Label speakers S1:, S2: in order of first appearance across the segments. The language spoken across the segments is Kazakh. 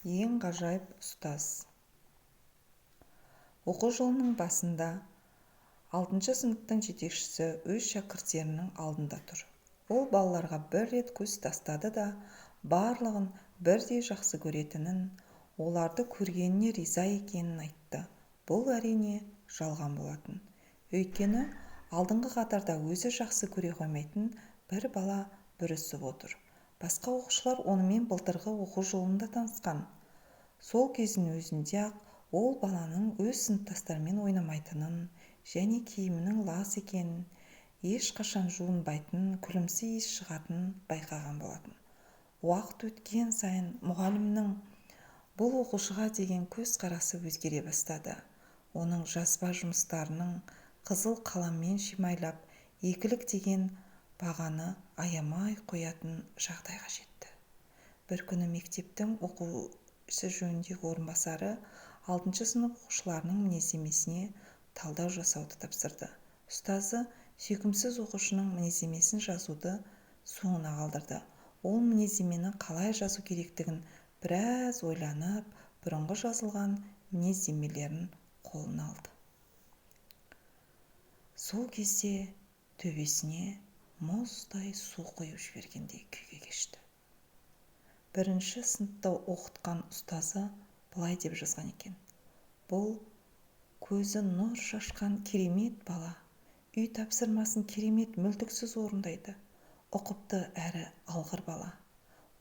S1: Ең ғажайып ұстаз. Оқу жылының басында алтыншы сыныптың жетекшісі өз шәкірттерінің алдында тұр. Ол балаларға бір рет көз тастады да, барлығын бірдей жақсы көретінін, оларды көргеніне риза екенін айтты. Бұл, әрине, жалған болатын. Өйткені алдыңғы қатарда өзі жақсы көре қоймайтын бір бала бүрісіп отыр. Басқа оқушылар онымен былтырғы оқу жылында танысқан. Сол кездің өзінде-ақ ол баланың өз сыныптастарымен ойнамайтынын және киімінің лас екенін, ешқашан жуынбайтынын, күлімсі иіс шығатынын байқаған болатын. Уақыт өткен сайын мұғалімнің бұл оқушыға деген көзқарасы өзгере бастады. Оның жазба жұмыстарының қызыл қаламмен шимайлап, екілік деген бағаны аямай қоятын жағдайға жетті. Бір күні мектептің оқу ісі жөніндегі орынбасары алтыншы сынып оқушыларының мінездемесіне талдау жасауды тапсырды. Ұстазы сүйкімсіз оқушының мінездемесін жазуды соңына қалдырды. Ол мінездемені қалай жазу керектігін біраз ойланып, бұрынғы жазылған мінездемелерін қолына алды. Сол кезде төбесіне мұздай су құйып жібергендей күйге кешті. Бірінші сыныпта оқытқан ұстазы былай деп жазған екен: бұл көзі нұр шашқан керемет бала, үй тапсырмасын керемет мүлтіксіз орындайды, ұқыпты әрі алғыр бала.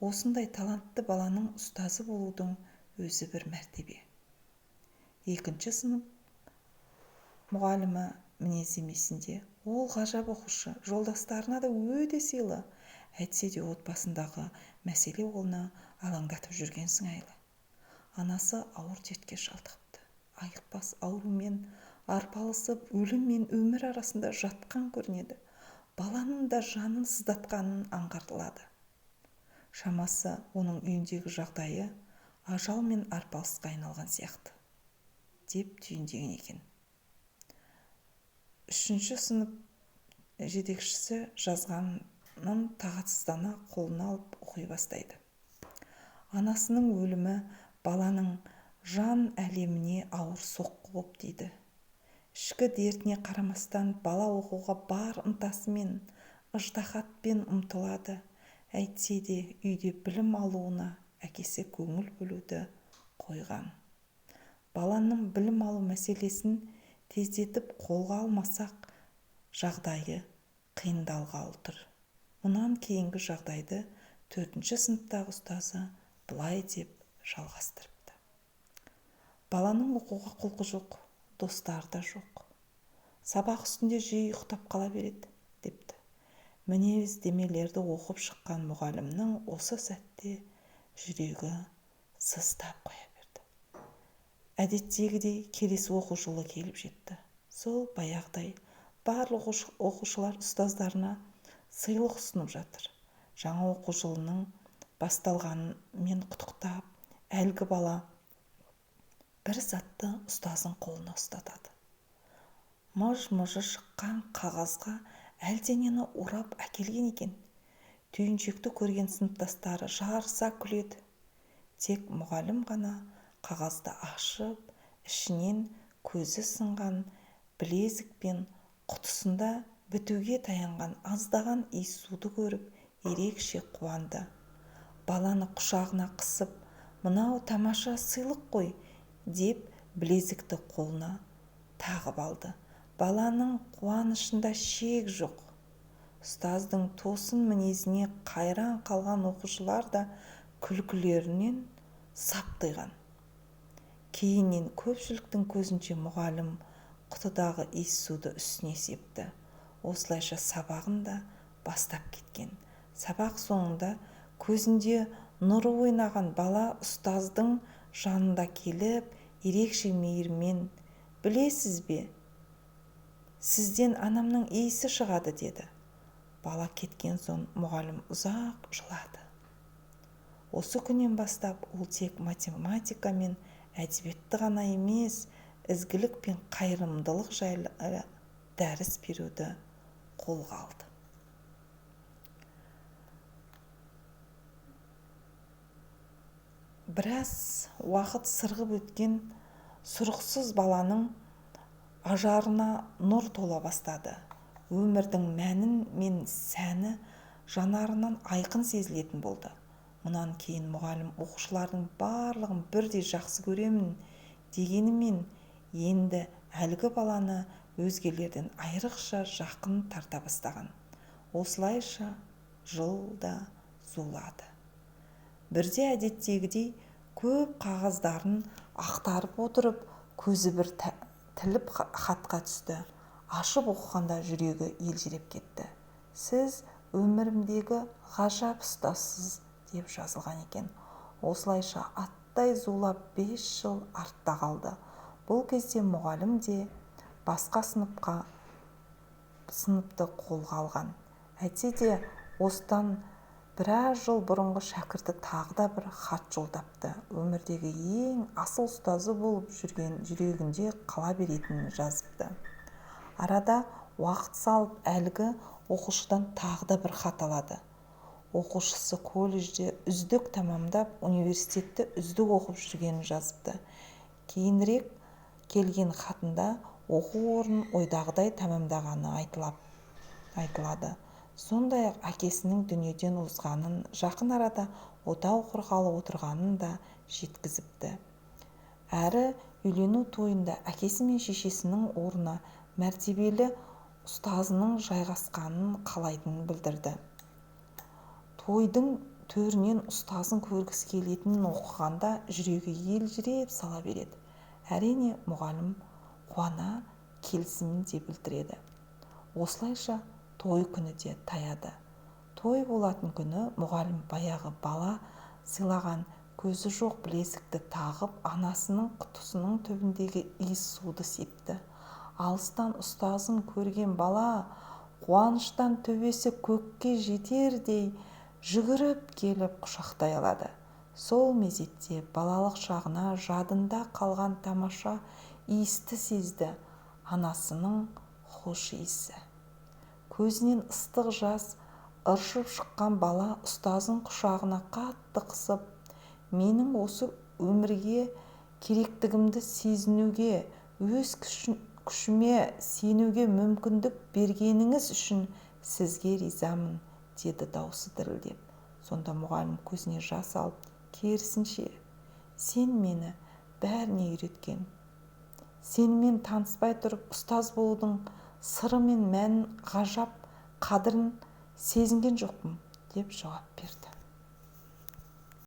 S1: Осындай талантты баланың ұстазы болудың өзі бір мәртебе. Екінші сынып мұғалімі мінездемесінде: ол ғажап оқушы, жолдастарына да өте сыйлы, әйтсе де отбасындағы мәселе оны алаңдатып жүрген сыңайлы. Анасы ауыр дертке шалдығыпты. Айықпас аурумен арпалысып, өлім мен өмір арасында жатқан көрінеді. Баланың да жанын сыздатқанын аңғартылады. Шамасы оның үйіндегі жағдайы ажал мен арпалысқа айналған сияқты, деп түйіндеген екен. Үшінші сынып жетекшісі жазғанын тағатсыздана қолына алып оқи бастайды. Анасының өлімі баланың жан әлеміне ауыр соққы боп тиді. Ішкі дертіне қарамастан бала оқуға бар ынтасымен, ыждаһатпен ұмтылады. Әйтсе де үйде білім алуына әкесі көңіл бөлуді қойған. Баланың білім алу мәселесін тездетіп қолға алмасақ, жағдайы қиындалғалы тұр. Мұнан кейінгі жағдайды төртінші сыныптағы ұстазы былай деп жалғастырыпты. Баланың оқуға құлқы жоқ, достары да жоқ. Сабақ үстінде жиі ұйықтап қала береді, депті. Мінездемелерді оқып шыққан мұғалімнің осы сәтте жүрегі сыздап қоя берді. Әдеттегідей келесі оқу жылы келіп жетті. Сол баяғыдай барлық оқушылар ұстаздарына сыйлық ұсынып жатыр. Жаңа оқу жылының басталғанымен құттықтап, әлгі бала бір затты ұстаздың қолына ұстатады. Мыж-мыжы шыққан қағазға әлденені орап әкелген екен. Түйіншекті көрген сыныптастары жарыса күледі. Тек мұғалім ғана қағазды ашып, ішінен көзі сынған білезік пен құтысында бітуге таянған аздаған иіссуды көріп, ерекше қуанды. Баланы құшағына қысып, мынау тамаша сыйлық қой, деп білезікті қолына тағып алды. Баланың қуанышында шек жоқ. Ұстаздың тосын мінезіне қайран қалған оқушылар да күлкілерінен сап тыйған. Кейіннен көпшіліктің көзінше мұғалім құтыдағы иіссуды үстіне септі. Осылайша сабағын да бастап кеткен. Сабақ соңында көзінде нұры ойнаған бала ұстаздың жанында келіп, ерекше мейірмен, білесіз бе, сізден анамның иісі шығады, деді. Бала кеткен соң мұғалім ұзақ жылады. Осы күннен бастап ол тек математика мен әдебиетті ғана емес, ізгілік пен қайырымдылық жайлы дәріс беруді қолға алды. Біраз уақыт сырғып өткен сұрықсыз баланың ажарына нұр тола бастады. Өмірдің мәнін мен сәні жанарынан айқын сезілетін болды. Мұнан кейін мұғалім оқушылардың барлығын бірдей жақсы көремін дегенімен, енді әлгі баланы өзгелерден айрықша жақын тарта бастаған. Осылайша жыл да зулады. Бірде әдеттегідей көп қағаздарын ақтарып отырып, көзі бір тіліп хатқа түсті. Ашып оқығанда жүрегі елжіреп кетті. «Сіз өмірімдегі ғажап ұстазсыз», деп жазылған екен. Осылайша аттай зулап 5 жыл артта қалды. Бұл кезде мұғалім де басқа сыныпты қолға алған. Әйтсе де, осыдан біраз жыл бұрынғы шәкірті тағы да бір хат жолдапты. Өмірдегі ең асыл ұстазы болып жүрген жүрегінде қала беретінін жазыпты. Арада уақыт салып әлгі оқушыдан тағы да бір хат алады. Оқушысы колледжде үздік тәмамдап, университетті үздік оқып жүргенін жазыпты. Кейінірек келген хатында оқу орнын ойдағыдай тәмамдағаны айтылады. Сондай-ақ әкесінің дүниеден озғанын, жақын арада отау құрғалы отырғанын да жеткізіпті. Әрі үйлену тойында әкесі мен шешесінің орнына мәртебелі ұстазының жайғасқанын қалайтынын білдірді. Тойдың төрінен ұстазын көргісі келетінін оқығанда жүрегі елжіреп сала береді. Әрине, мұғалім қуана келісімін де білдіреді. Осылайша той күні де таяды. Той болатын күні мұғалім баяғы бала сыйлаған көзі жоқ білезікті тағып, анасының құтысының түбіндегі иіс суды септі. Алыстан ұстазын көрген бала қуаныштан төбесі көкке жетердей жүгіріп келіп құшақтай алады. Сол мезетте балалық шағына жадында қалған тамаша иісті сезді. Анасының хош иісі. Көзінен ыстық жас ыршып шыққан бала ұстазын құшағына қатты қысып, менің осы өмірге керектігімді сезінуге, өз күшіме сенуге мүмкіндік бергеніңіз үшін сізге ризамын, деді даусы дірілдеп. Сонда мұғалім көзіне жас алып, керісінше, сен мені бәріне үйреткен. Сенімен таныспай тұрып ұстаз болудың сыры мен мәнін, ғажап қадірін сезінген жоқпын, деп жауап берді.